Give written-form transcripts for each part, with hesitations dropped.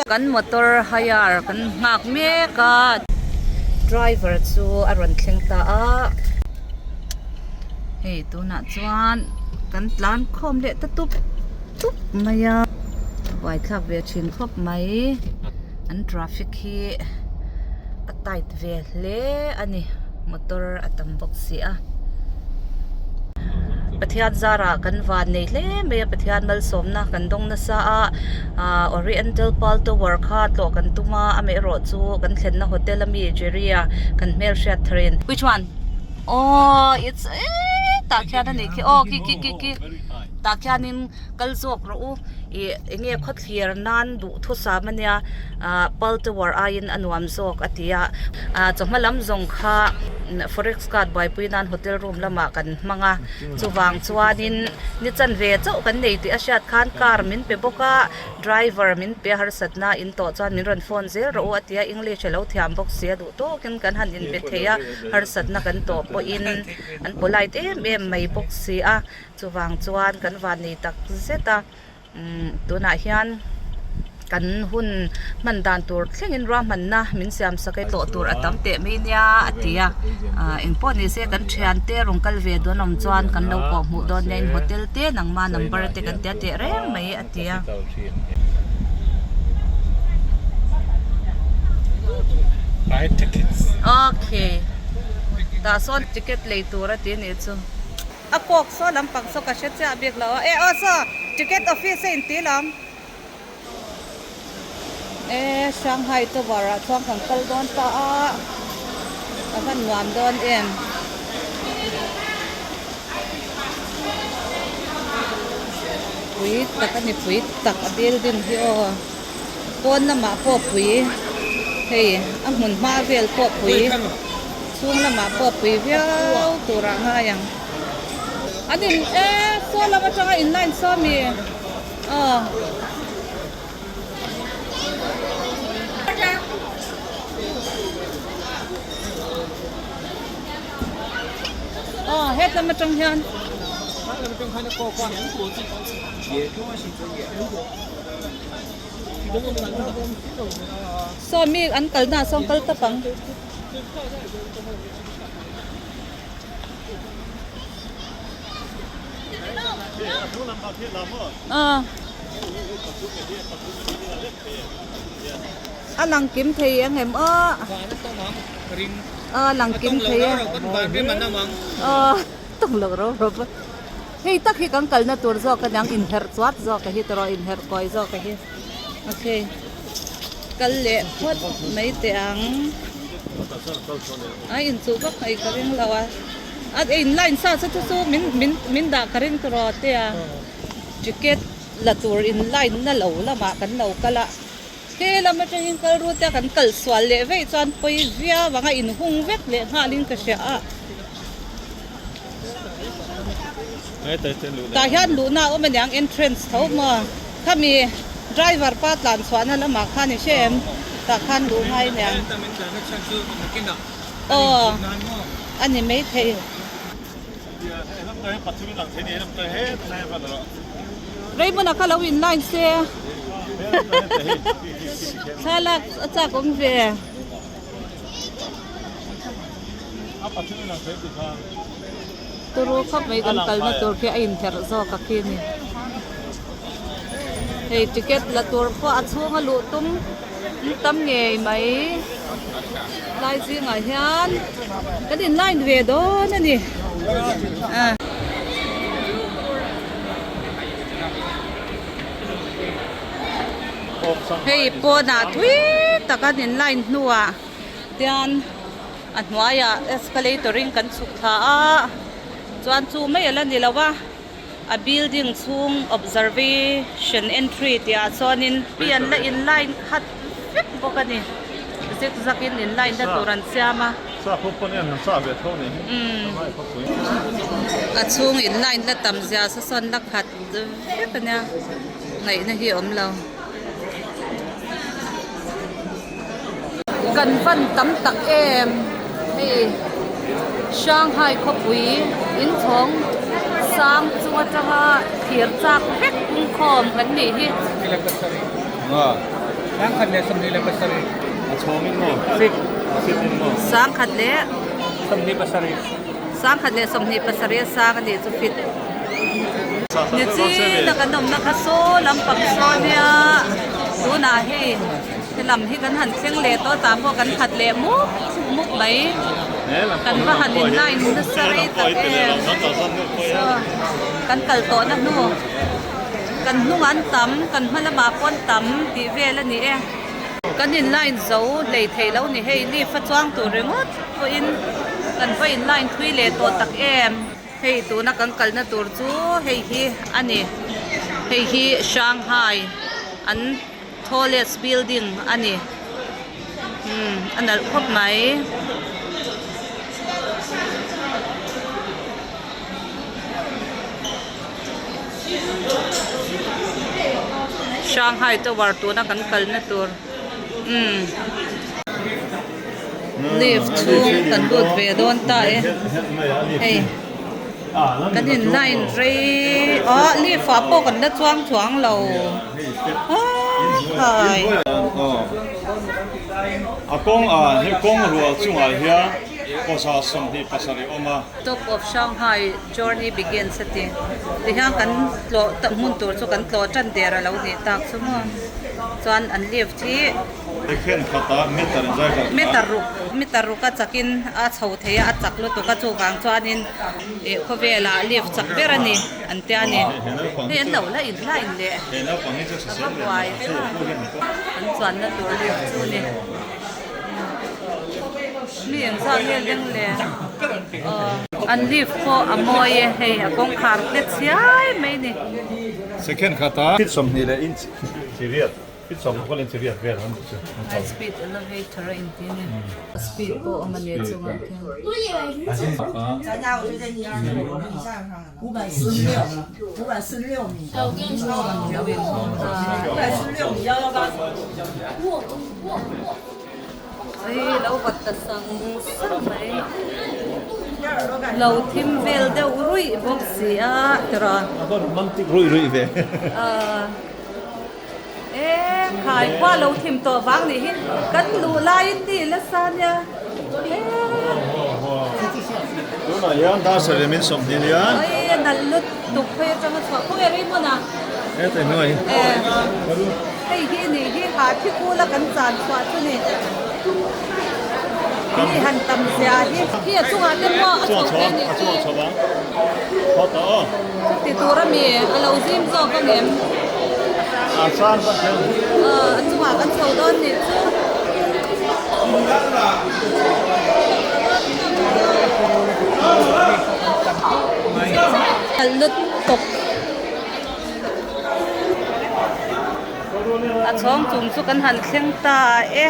Kan motor hire kan nghak mek a, driver chu a rawn thleng ta a, hei tunah chuan kan tlan khawm leh ta tup tup mai a, buaithlak ve thin khawp mai, an traffic hi a tight ve hle a ni motor a tam bawk si a. Pathian zarah kan van nei hle mai a Pathian malsawmna kan dawng nasa a ah Oriental Pearl Tower kha tlawh kan tum a amaherawh chu kan thlenna hotel ami Jerry a kan hmelhriat thar in which one aww it's eee tah khian a nih khi aw khi khi khi khi tah khianin kal zawk rawh u ih eng nge khawthlir nan duhthusam ania ah Pearl Tower aiin a nuam zawk a ti a ah chawhma lam zawng kha forex card buaipui nan hotel room lamah kan hmang a chuvang chuanin ni chanve chauh kan nei tih a hriat khan car min pe bawk a driver min pe a harsatna in tawh chuan min rawn phone zel rawh u a ti a english a lo thiam bawk si a duh tawkin kan han inbe thei a harsatna kan tawh pawhin an polite em em mai bawk si a chuvang chuan kan van nei tak zet a. Umm tunah hian kan hun hman dan tur thlengin ruahmanna min siam sak e tlawh tur a tam teh mai nia a ti a ah engpawh ni se kan thiante rawn kal ve dawn awm chuan kan lo kawh hmuh dawn nia in hotel te nangma number te kan tia teh reng mai a ti a. Okay tah sawn ticket lei tur a ti a nih chu. A kawk saw lampang saw ka hre chiah bik lo a, e aw saw ticket office a inti lam e Shanghai Tower ah chuan kan kal dawn ta a, a van nuam dawn em. Pui tak a ni pui tak a building hi aw pawn lamah pawh pui hei a hmun hma vel pawh pui. Chhung lamah pawh pui viau turah ngai ang. An in e saw lam atanga in line saw mi aw. Aw het lam atang hian. Saw mi an kalna ah sawn kal tawp ang. A lang kim thei ang em aw a lang kim thei a aw tawng lo rau rau a hei tak hi kan kalna tur zawk a niang inherh chuat zawk a hi tawh inherh kawi zawk a hi okay. Kal leh phawt mai teh ang. A inchuh vak mai ka ring lo a. A in line sa chu chu min min min dah ka ring tawh te a. Ticket la tur in line na lo lamah kan lo kal a. He lam atangin kal rut a kan kal sual leh veih chuan pawi viau ang a inhung vek leh nghalin ka hria a. Tah hian luhna a awm aniang entrance tho maw khami driver pa tlan chhuahna lamah khan i hre em tah khan luh ngai aniang aw a ni maithei. Raymond-a kha lo in line se thlalak a chak awm ve. Turu khawp mai kan kalna tur khi a inherh zawk a khi ni. Hei ticket la tur pawh a chhunga luh tum an tam ngei mai. Lai zingah hian kan in line ve dawn a ni. Hei pawnah thui tak an in line hnuah tian a hnuaiah escalator in kan chhuk thla a chuan chu mai ala ni lo a a building chhung observation entry tih ah chuanin mi an la in line khat vek bawk a ni zig zag in in line na tur an siam a a chhung in line la tam zia saw sawn la khat vek a nia ngaihna hi a awm lo. Kan van tam tak em hei Shanghai khawpui inchhawng sang chung atanga thir chak vek pungkhawm kan nih hi. Sangkhat leh 127 a sang a nih chu fit. Nichin a kan awmna kha saw lampang saw nia tunah hei helam hi kan han thleng leh tawh tah pawh kan khat leh mup mup mai kan va han in line nasa rei tak em saw kan kal tawhna hnu kan hnungah an tam kan hma lamah pawh an tam tih vel a ni e kan in line zo hlei theih lo ni hei leaf a chuang tur ringawt pawhin kan va in line thui leh tawh tak em. Hei tuna kan kalna tur chu hei hi a ni. Hei hi Shanghai an tallest building a ni. Umm a nalh khawp mai. Shanghai tower tuna kan kalna tur umm. Lift chhung kan lut ve dawn ta e hei kan in line rei ah lift ah pawh kan la chuang chuang lo hai. A kawng ah he kawng rual chungah hian pawsa 27 awm a. Top of Shanghai journey begins a ti tihian kan tlawh hmun tur chu kan tlawh tan der a lo nih tak chu maw chuan an lift hi. Meter ruk meter ruk a chakin a chho thei a a chak lutuk a chuvang chuanin ih khawvelah lift chak ber a ni an tia a ni hei an lo la in line leh a va buai thlak an chuanna tur lift chu a ni mi engzat nge leng le aw an lift pawh a mawi e hei a kawngkhar te chhiai mai a ni. Second khata feet 20 leh inch riat. High speed elevator a inti a ni. Speed pawh awm a ni a chungah khian. Lo inhawng a. Hei lo vat ta sang sang mai. Lo thim vel deuh ruih bawk si a tiraw. E khai khua lo thim tawh vang nih hi kan luh laiin ni nasa nia e. Tunah hian dar sarih min 20 hian. Oi a nalh lutuk phei atanga chhuah khaw nge Raymond a? E teh hnuai. E hei hi nih hi ha thi kula kan chan chhuah chu ni. Mi han tam zia hi. Hi a chungah te maw a chho thei nih hi. Chuti tur ami a lo zim zawk a ngem? A chungah kan chho dawn nih chu. Kal lut tawp. A chhawng chung chu kan han thleng ta e.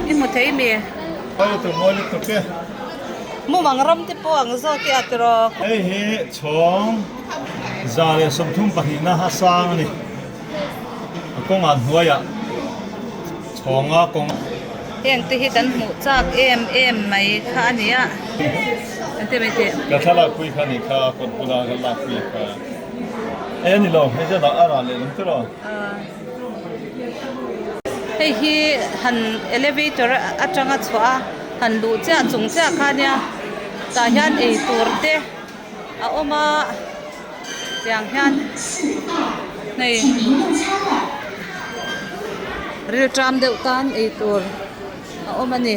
I hmu thei mi? Mumang ram te pawh ang zawk i a tiraw? Hei hi chhawng 132 na a sang a ni. A kawngah hnuaiah chhawnga kawng. Heng te hi kan hmuh chak em em mai kha a ni a. Engtin mai tih? Ka thlalak pui kha ni kha kawt bula ka lak pui kha. E ni lo, hei zet ah a rah leh lam tiraw? Hei hi han elevator atanga chhuah a han luh chiah chung chiah kha nia tah hian ei tur te a awm a tiang hian hei rilṭam deuh tan ei tur a awm a ni.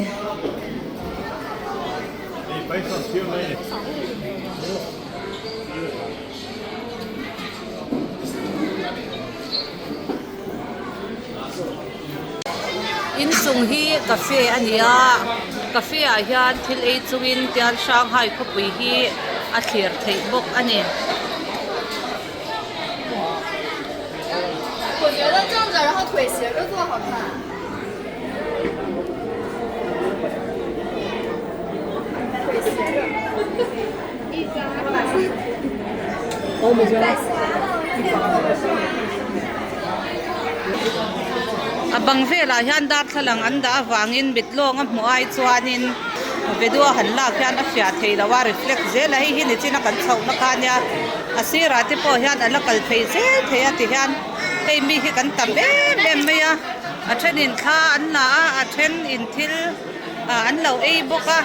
Inchung hi cafe a ni a cafe ah hian thil ei chungin tian Shanghai khawpui hi a thlir theih bawk a ni. A bang velah hian darthlalang an dah avangin mit lawng a hmuh ai chuanin. Video a han lak hian a fiah thei lo a reflect zel a hei hi nichina kan chhohna kha ania a sirah te pawh hian a la kal phei zel thei a tihian hei mi hi kan tam em em mai a a thenin thla an la a a then in thil ah an lo ei bawk a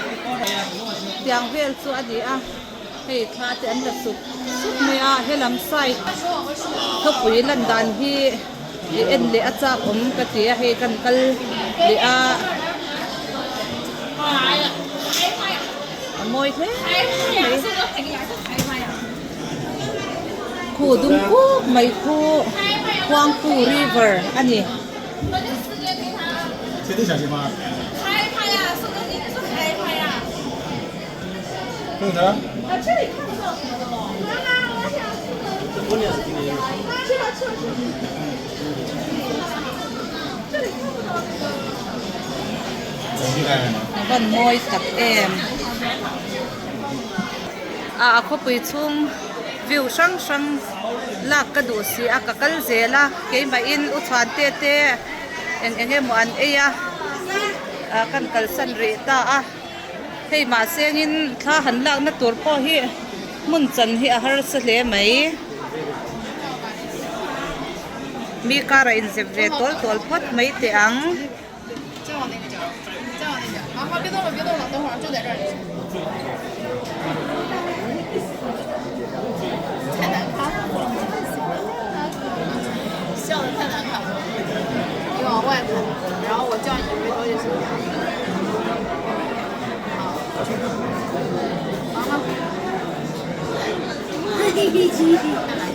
tiang vel chu a ni a hei thla te an la sup sup mai a helam side khawpui lan dan hi i en leh a chak awm ka ti a hei kan kal leh a a mawi hle mai khu dum kuk mai khu Huangpu river a ni. A van mawi tak em a a khawpui chhung view hrang hrang lak ka duh si a ka kal zel a keimahin u chhuan te te eng eng emaw an ei a ah kan kalsan rih ta a. Hei mahsengin thla han lakna tur pawh hi hmun chan hi a harsa hle mai. Mi kar a inzep ve tawl tawl phawt mai teh ang.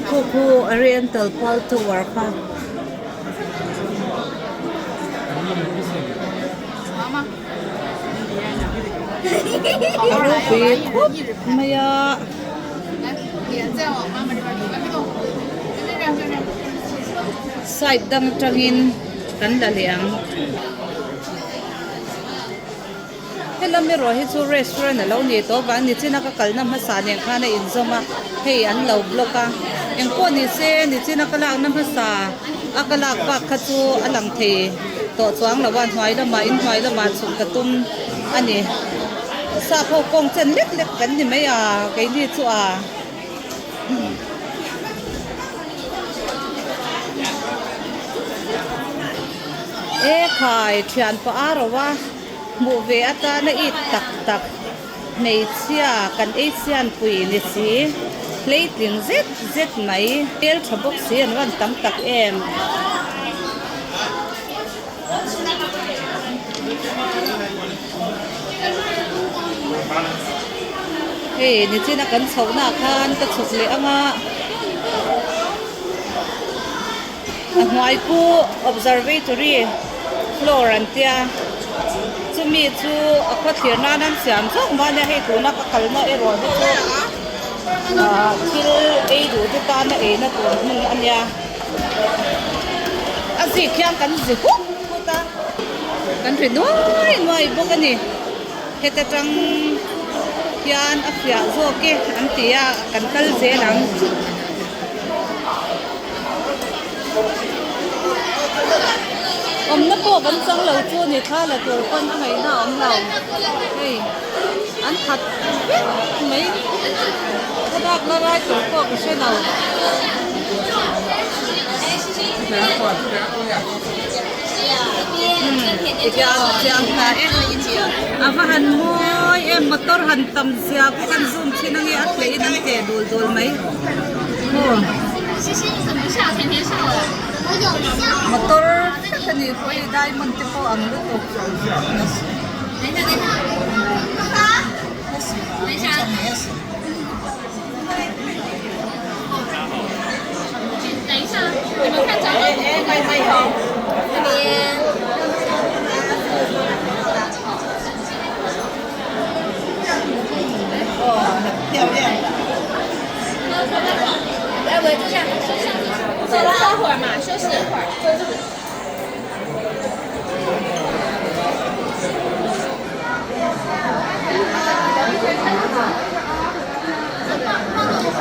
Khu khu Oriental Pearl Tower kha. A ropui khawp mai a. Side dang atangin kan la leh ang. Helam erawh hi chu restaurant a lo ni tawh avang nichina ka kalna hmasa nen khan a inzawm a hei an lo block a engpawh ni se nichina ka lakna hmasa a ka lak bak kha chu a lang thei tawh chuang lo a hnuai lamah inhnuai lamah chhuk ka tum a ni sap ho kawng chen lek lek kan ni mai a keini chu a. E khai thian pah a ro a hmuh ve atana it tak tak hmeichhia kan ei sian pui ni si hleitling zet zet mai hmel tha bawk si an rawn tam tak em. Hei nichina kan chhohna ah khan ka chhuk leh ang a a hnuai khu observatory floor an tia chumi chu a khaw thlir nan an siam zawk mai a nia hei tuna ka kalna erawh hi chu ah thil ei duh te tana eina tur hmun a nia. A zik hian kan zi huk huk a, kan ri nuai nuai bawk a ni. Heta tang hian a fiah zawk e an ti a, kan kal zel ang. Awmna pawh kan chang lo chu ni thla la tur pawn a ngaihna a awm lo. Hei an khat vek mai. Thlalak la lai tur pawh ka hre lo. A va han mawi em motor han tam zia pawh kan zoom thin ange a tleh in an tleh dul dul mai motor vek a ni pawh hi diamond te pawh ang lutuk.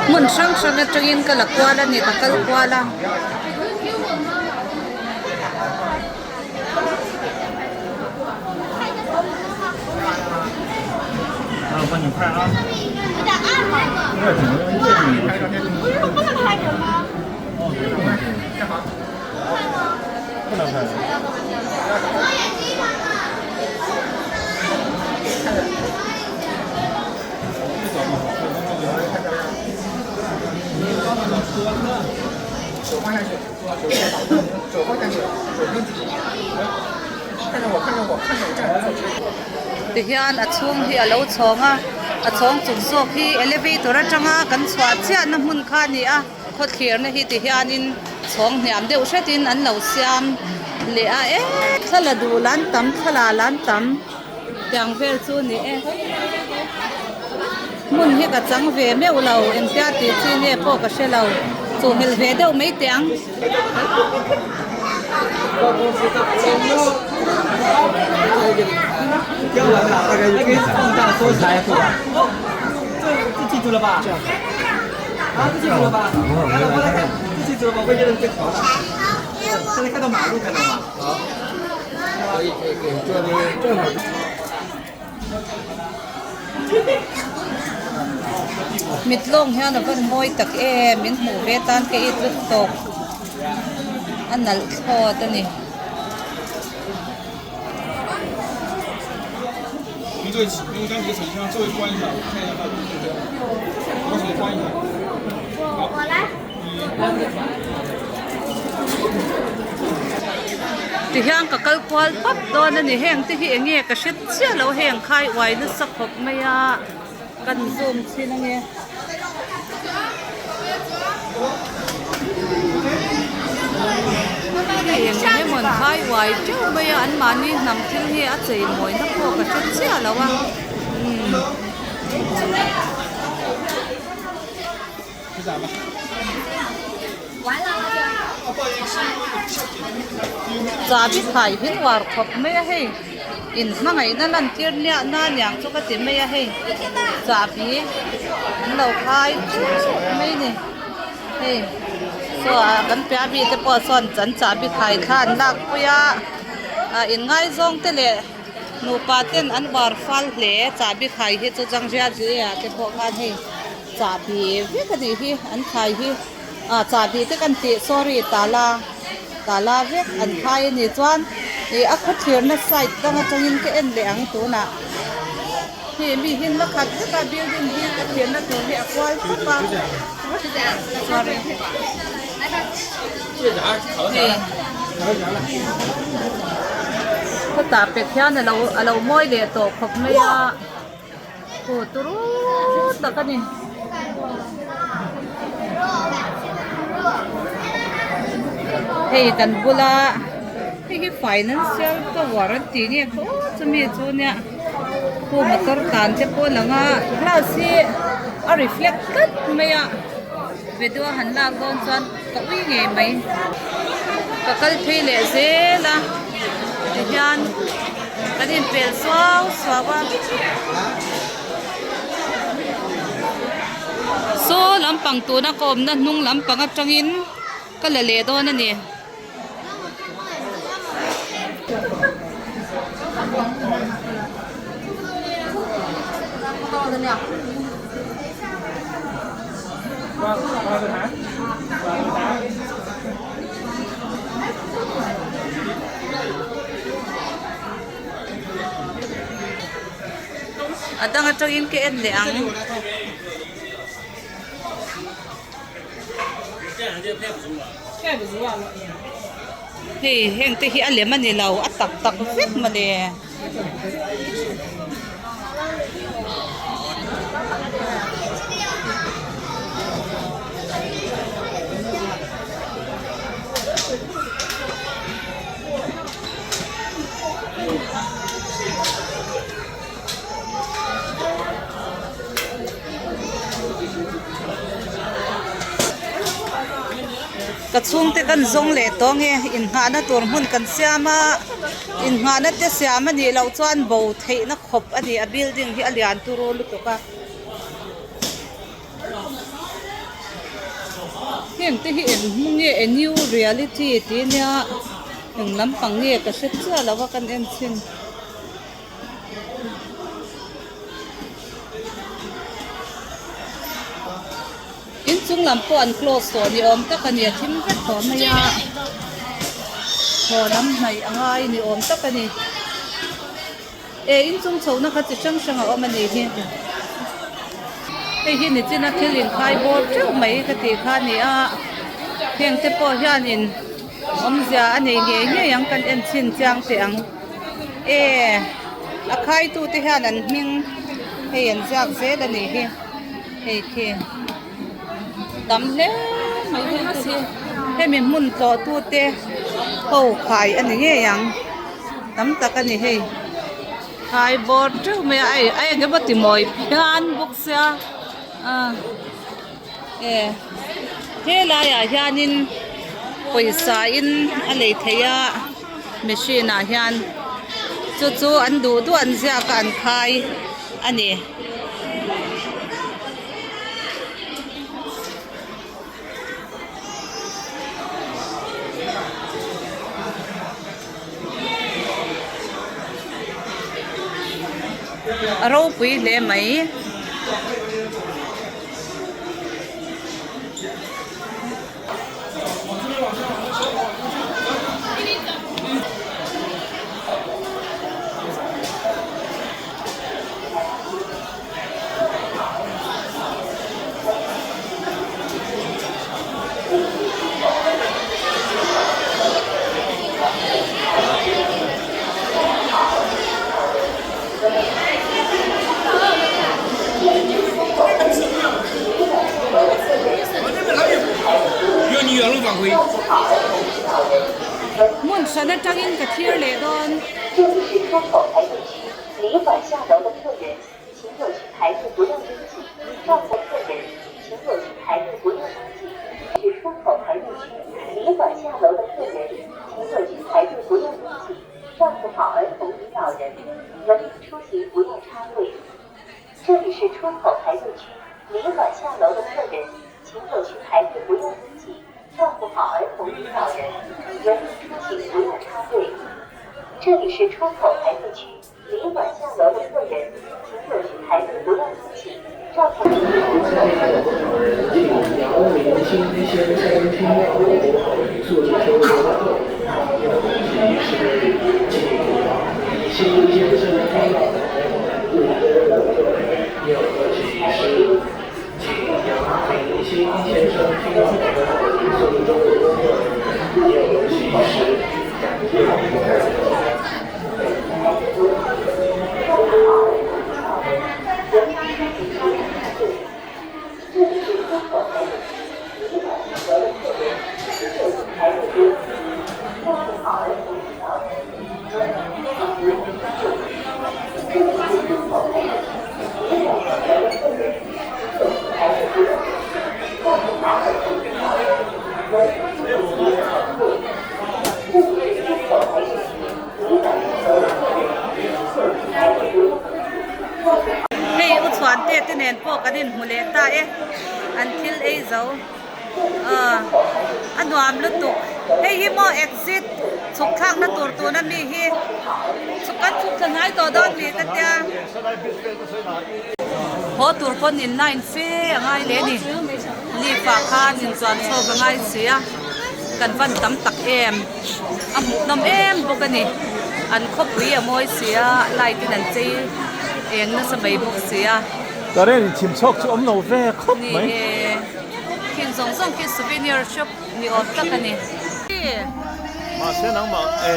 Hmun hrang hrang atangin ka la kual a ni ka kal kual a. Tihian a chhung hi a lo chhawng a, a chhawng chung zawk hi elevator atanga kan chhuah chiahna hmun kha a ni a, khawthlirna hi tihianin chhawng hniam deuh hretin an lo siam leh a e thla la duh lan tam thla la lan tam tiang vel chu a ni e hmun hi ka chang ve meuh lo engtia tih chi nge pawh ka hre lo chuhhelh ve deuh mai teh ang. Mit lawng hian a van mawi tak em min hmuh ve tan ka it lut tawp a nalh thlawt a ni. Tihian ka kal kual pap dawn a ni heng te hi eng nge ka hre chiah lo heng khai uai nasa khawp mai a kan zoom chhin ange. Hei eng emaw an khai uai teuh mai a anmahni hnam thil hi a chei mawina pawh ka hre chiah lo a umm. Chahbi khai hin uar khawp mai a hei in hmangaihna lantir niah na niang chu ka ti mai a hei chahbi an lo khai theuh mai a ni hei saw ah kan piah ami te pawh sawn an chahbi khai thla an lak pui a ah inngaizawng te leh nupa ten an uar fal hle chahbi khai hi chu zangriat zui ah te pawh khan hei. Chahbi vek a nih hi an khai hi ah chahbi te kan tih sorry tala tala vek an khai a nih chuan ih a khaw thlirna side dang atangin ka en leh ang tunah hei mi hi la khat vek a building hi a thlirna tur hi a kual khawp a sorry hei khawtah pek hian alo alo mawi leh tawh khawp mai a. Aw turu tak a ni. Hei kan bula hei hi financial tower an tih nge khaw chumi chu nia khu motor tlan te pawh a lang a glass hi a reflect tlat mai a video a han lak dawn chuan ka ui ngei mai ka kal phei leh zel a tihian kan inpel suau suau a saw lampang tuna ka awmna hnung lampang atangin ka la leh dawn a ni. A dang atangin ka en leh ang. Hei heng te hi a lem a ni lo a tak tak vek mawle. Ka chhungte kan zawng leh tawh nge inngahna tur hmun kan siam a inngahna te siam a nih loh chuan bo theihna khawp a ni a building hi a lian turu lutuk a heng te hi eng hmung nge a new reality tih ania eng lampang nge ka hre chiah lo a kan en chhin. Inchung lam pawh an close tawh ni awm tak a ni a thim vek tawh mai a thaw lam hnaih a ngai ni awm tak a ni e inchung chhohna kha chi hrang hrang a awm a nih hi hei hi nichina thil inkhai bawr teuh mai ka tih kha a ni a heng te pawh hianin awmzia a nei ngei ngei ang kan en chhin chiang teh ang e a khaitu te hian an hming hei an ziak zel a nih hi. Hei khi tam hle mai hei te hi hemi hmun tlawh tu te ho khai a ni ngei ang tam tak a ni hei khai bawr teuh mai a a eng emaw ti mawi phian bawk sia ah e helaiah hianin pawisa in a lei theih a machine ah hian chu chu an duh duh an ziak a an khai a ni. A ropui hle mai. Hmun hran atangin ka thlir leh dawn. Hei u chhuante te nen pawh kan inhmu leh ta e an thil ei zo ah a nuam lutuk hei hi maw exit chhuk thlakna tur tuna mi hi chhuk kan chhuk thla hnai tawh dawn ni ka tia haw tur pawn in line fe a ngai leh a ni lift ah khan inchuan chhawk a ngai si a kan van tam tak em a hmuh nawm em bawk a ni an khawpui a mawi si a light in an chei eng nasa mai bawk si a. Current in chim chhawk chu awm lo ve khawp mai. Ni e, thil zawng zawng khi souvenir shop ni awm tak a ni. Mahse nangmah e.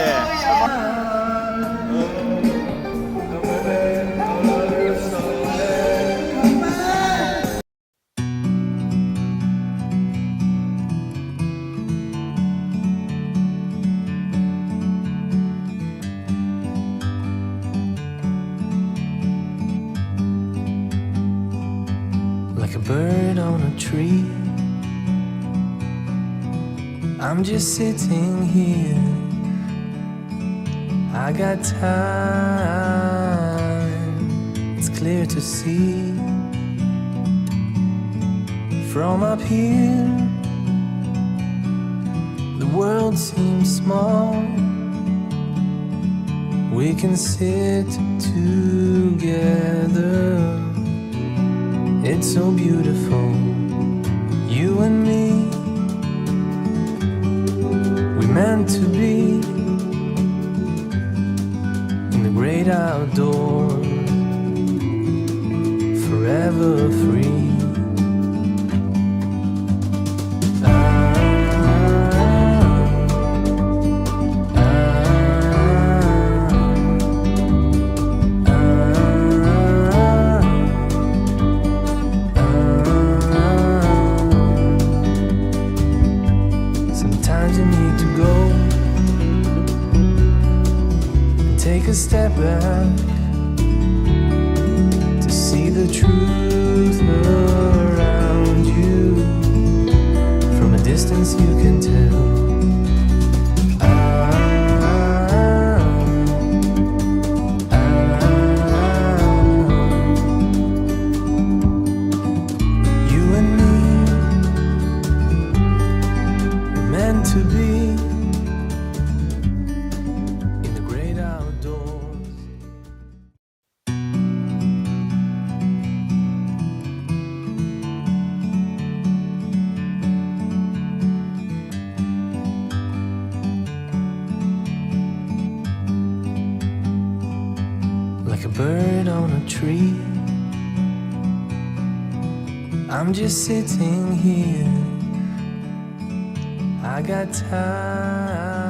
Like a bird on a tree I'm just sitting here I got time It's clear to see From up here The world seems small We can sit together It's so beautiful. You and me, we meant to be in the great outdoors, forever free. Sometimes you need to go and take a step back to see the truth around you. From a distance, you can tell. Ah, ah, You and me were meant to be in the great outdoors. Like a bird on a tree. I'm just sitting here. I got time.